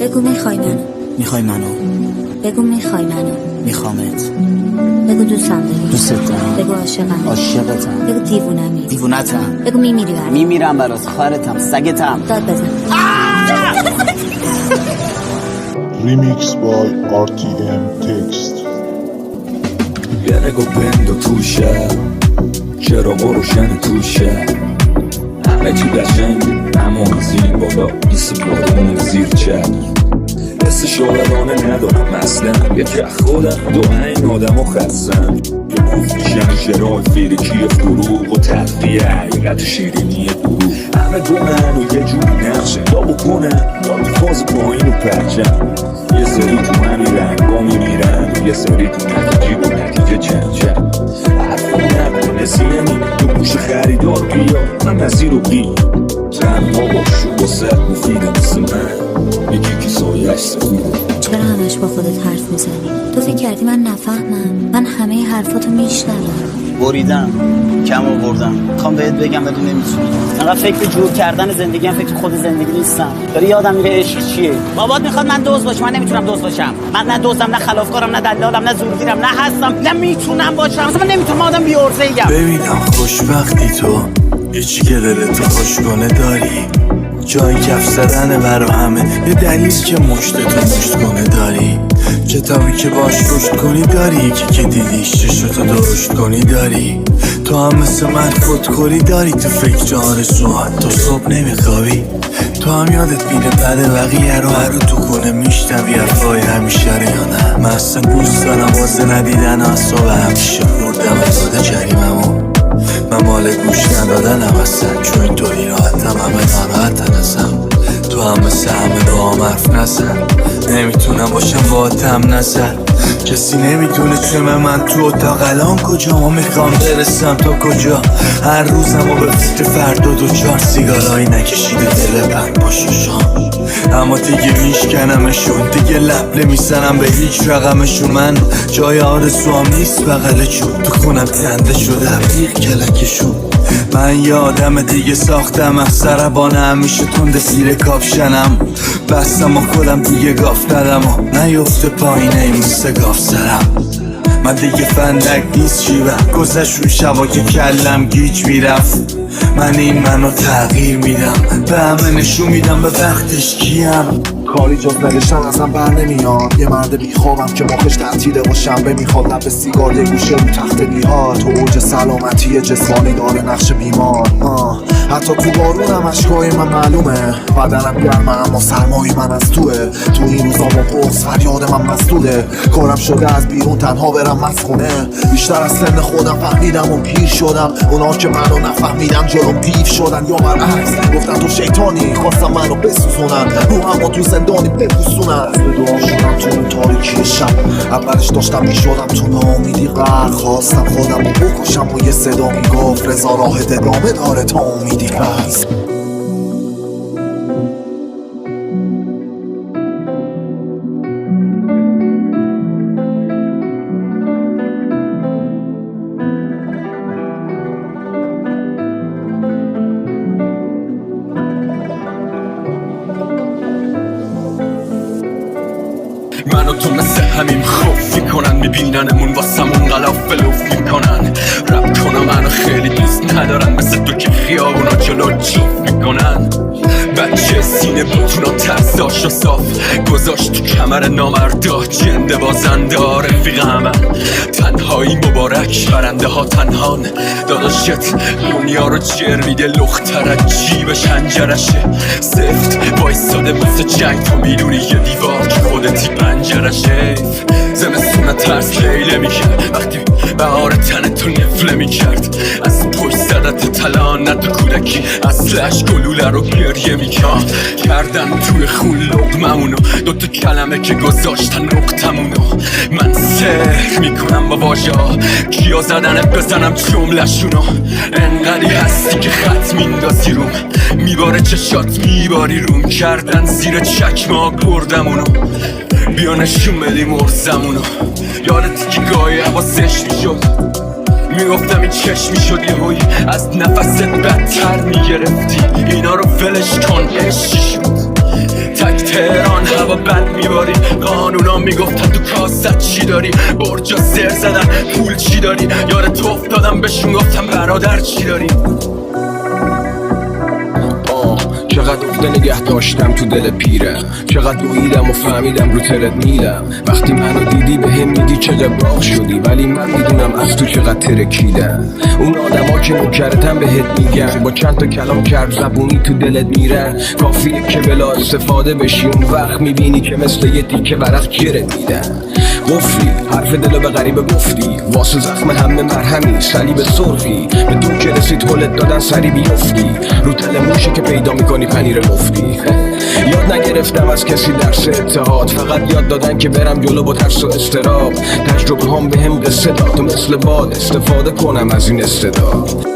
بگو میخوای منو. میخوای منو. بگو میخوای منو. میخوامت. بگو دوستم داری. دوست دارم. بگو عاشقم. عاشقتم. بگو دیوونمی. دیوونتم. بگو میمیری برات. میمیرم برات، خارتم، سگتم. داد بزن. Remix by RTM Text. یه نگاه بندو توشه، چراغ روشن توشه، همه چی قشنگ اما از این بالا بیست بارون زیر چک حس شاعرانه ندارم اصلا. یکی از خودم دو این آدم و خستم که کوف میشن شرای فیرکی فروغ و تلخی حقیقت و شیرینی دروغ. همه گمن و یه جوری نقشه یا بکنن یا تو فاز پایین و پرچم. یه سری تو همین رنگا میمیرن و یه سری تو نتیجه و نتیجه چند چند. حرفا نکنه سینمی تو گوش خریدار بیا من نظیر و بی تنها باش و واسه مفیده مثل من یکی که سایش سفیده. چرا همش با خودت حرف میزنی؟ تو فکر کردی من نفهمم؟ من همه حرفاتو میشنوم. بریدم، کم آوردم، میخوام بهت بگم ولی نمیتونم. انقدر فکر جور کردن زندگیم، فکر خود زندگی نیستم. داره یادم میره عشق چیه. بابات میخواد من دزد باشم، من نمیتونم دزد باشم. من نه دزدم، نه خلافکارم، نه دلالم، نه زورگیرم، نه هستم، نه میتونم باشم. اصلا من نمیتونم، آدم بی عرضه‌ایم. ببینم خوشبختی تو یه چی که دلتو خوش کنه داری، جای کف زدن برا همه، یه دلیل که مشتتو مشت کنه داری، کتابی که باش رشد کنی داری، یکی که دیدیش چشتو درشت کنی داری، تو هم مثل من خودکری داری، تو فکر آرزوهات تو صبح نمیخوابی، تو هم یادت میره بعد بقیه رو هر رو تو خونه میشنوی حرفای همیشه رو یا نه. من اصلا دوست دارم واسه ندیدن اعصاب همیشه خوردم داده جریممو، من مال گوش ندادنم اصلا، چون اینطوری راحتم همه ناراحتن ازم. تو هم مثل همه با هم حرف نزن، نمیتونم باشم با هم نظر، کسی نمیدونه چه من تو اتاق الان کجا، ما میخوام برسم تا کجا، هر روزم و به فکر فردا دوچار، سیگارایی نکشیده دل بند باش شام، اما دیگه میشکنمشون، دیگه لب نمیزنم به هیچ رقمشون، من جای آرزوام نیست بغل چون، تو خونم تنده شده بیغ کلکشون، من یه آدم دیگه ساختم از سربانه همیشه تند زیر کاپشنم، بستم و خودم دیگه گاف ندم و نیفته پایین این مثل گاف سرم، من دیگه فندک نیست شیوه گذشت اون شبا که کلم گیج میرفت، من این منو تغییر میدم، به همه نشون میدم به وقتش کیم. کاری جز نوشتن ازم بر نمیاد، یه مرد بیخوابم که مخش تعطیله و شنبه میخواد لب سیگار یه گوشه رو تخت بیهار، تو اوج سلامتی جسمانی داره نقش بیمار. حتی تو بارونم اشکای من معلومه، بدنم گرمه اما سرمای من از توه، تو این روزا با بغض فریاد من مسدوده، کارم شده از بیرون تنها برم از خونه، بیشتر از سن خودم فهمیدم و پیر شدم، اونا که منو نفهمیدن جلوم دیو شدن یا برعکس گفتن تو شیطانی، خواستم منو بسوزونن، روحمو تو زندانی بپوسونن. به دعا شدم تو اون تاریکی شب، اولش داشتم میشدم تو ناامیدی غرق، خواستم خودم رو بکشم و یه صدا میگفت رضا راه ادامه داره تا امیدی هست. من و تو مثل همیم خوف میکنن، میبیننمون واسمون غلاف لوف میکنن، رب کنم منو خیلی دوست ندارن مثل تو که خیابونا جلو جوف میکنن. بچه سینه بتونا ترساش و صاف گذاشت تو کمر نامردا، جنده بازنده رفیق همه تنهایی مبارک، برنده ها تنهان، داداشت دنیا رو جر میده، لختر جیبش هنجرشه سفت وایساده واسه جنگ، تو میدونی یه دیوار که خودتی پنجرشه. زمستون ترس لیله میکرد وقتی بهار تن تو نفله میکرد، از پشت زدت طلا نه تو کودکی اصلش گلوله رو گریه میکرد، کردن توی خون لقممونو، دوتا کلمه که گذاشتن نقطمونو، من سحر میکنم با واژه کیا زدنه بزنم جمله‌شونو، انقدی هستی که خط میندازی روم، میباره چشات میباری روم، کردن زیر چکمه گردمونو، بیا نشون بدیم ارزمونو، یادت که گاهی حواسش میشد میگفتم این چشمی شد یهویی از نفست بدتر میگرفتی، اینا رو ولش کن عشقی شد، تک تهران هوا هوا بد میباری. قانونا میگفتن تو کاست چی داری، برجا زر زدن پول چی داری، یار تو افتادم بهشون گفتم برادر چی داری. آه، چقدر عقده نگه داشتم تو دل پیرم، چقدر دویدم و فهمیدم رو ترد میلم. وقتی منو دیدی به هم میگی چقدر باغ شدی، ولی من میدونم از تو چقدر ترکیدم. اون آدما که نوکرتن بهت میگن، با چند تا کلام کرد زبونی تو دلت میرن. کافیه که بلا استفاده بشی، اون وقت میبینی که مثل یه تیکه ورق جرت میدن. قفلی حرف دلو به غریبه گفتی، واسه زخم همه مرهمی صلیب سرخی. به تو که رسید هلت دادن سری بیفتی رو تل موشه که پیدا میکنی پنیر مفتی. یاد نگرفتم از کسی درس اتحاد، فقط یاد دادن که برم جلو با ترس و اضطراب. تجربه هام بهم قصه داد و مثل باد استفاده کنم از این استعداد.